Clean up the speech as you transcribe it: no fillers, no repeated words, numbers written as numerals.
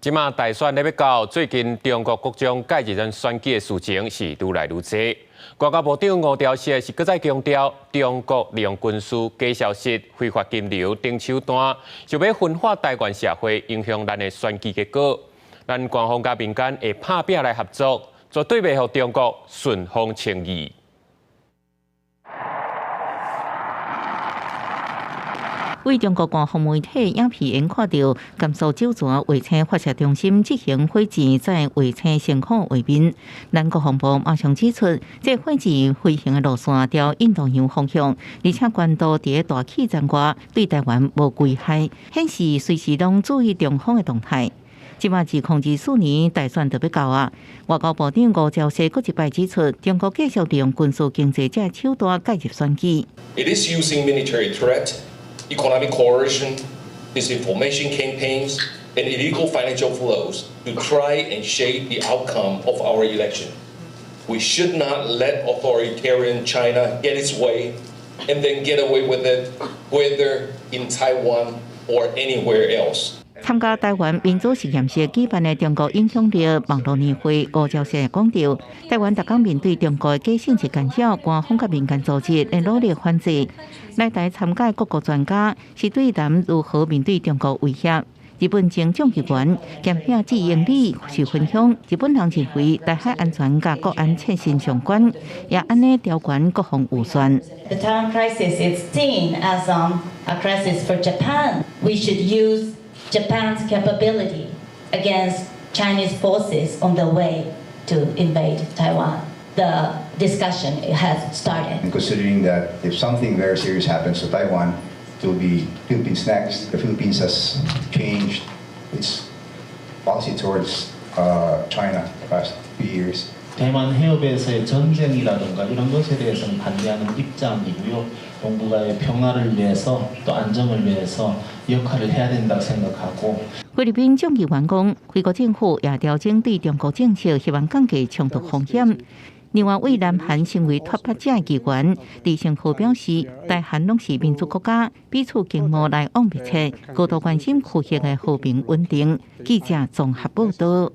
這馬大選咧欲到，最近中國各種介入咱選舉的事情是愈來愈濟。外交部長吳釗燮是閣再強調，中國利用軍事假消息、非法金流等手段，想欲分化台灣社會，影響咱的選舉結果。咱官方佮民間會拍拚來合作，絕對袂予中國順風輕易。為中國官方媒體影片看到，甘肅酒泉衛星發射中心執行火箭載衛星升空畫面。咱國防部馬上指出，這火箭飛行的路線朝印度洋方向，而且高度佇大氣層外，對台灣無危害，顯示隨時攏注意中方的動態。這馬2024年大選就欲到啊！外交部長吳釗燮閣一擺指出，中國繼續利用軍事經濟這手段介入選舉。 It is using military threat, economic coercion, disinformation campaigns, and illegal financial flows to try and shape the outcome of our election. We should not let authoritarian China get its way and then get away with it, whether in Taiwan or anywhere else. 參加台灣民主實驗室舉辦的中國影響力網絡年會，吳釗燮講到，台灣逐工面對中國的假訊息干擾，官方佮民間組織咧努力反制。來台參加各國專家是對談如何面對中國威脅。日本前眾議員兼兄志英里是分享，日本人認為台海安全佮國安切身相關，也按呢調懸國防預算。 The Taiwan crisis is seen as a crisis for Japan. We should use Japan's capability against Chinese forces on the way to invade Taiwan. The discussion has started. And considering that if something very serious happens to Taiwan, it will be Philippines next. The Philippines has changed its policy towards China the past few years. 대만 해협에서의 전쟁이라든가 이런 것에 대해서는 반대하는 입장이고요. 동북아의 평화를 위해서 또 안정을 위해서 역할을 해야 된다고 생각하고. 菲律賓眾議員講，菲國政府也調整對中國政策，希望降低衝突風險。另外，為南韓成為脫北者的議員李成浩表示，台韓攏是民主國家，彼此經貿來往密切，高度關心區域的和平穩定。記者綜合報道。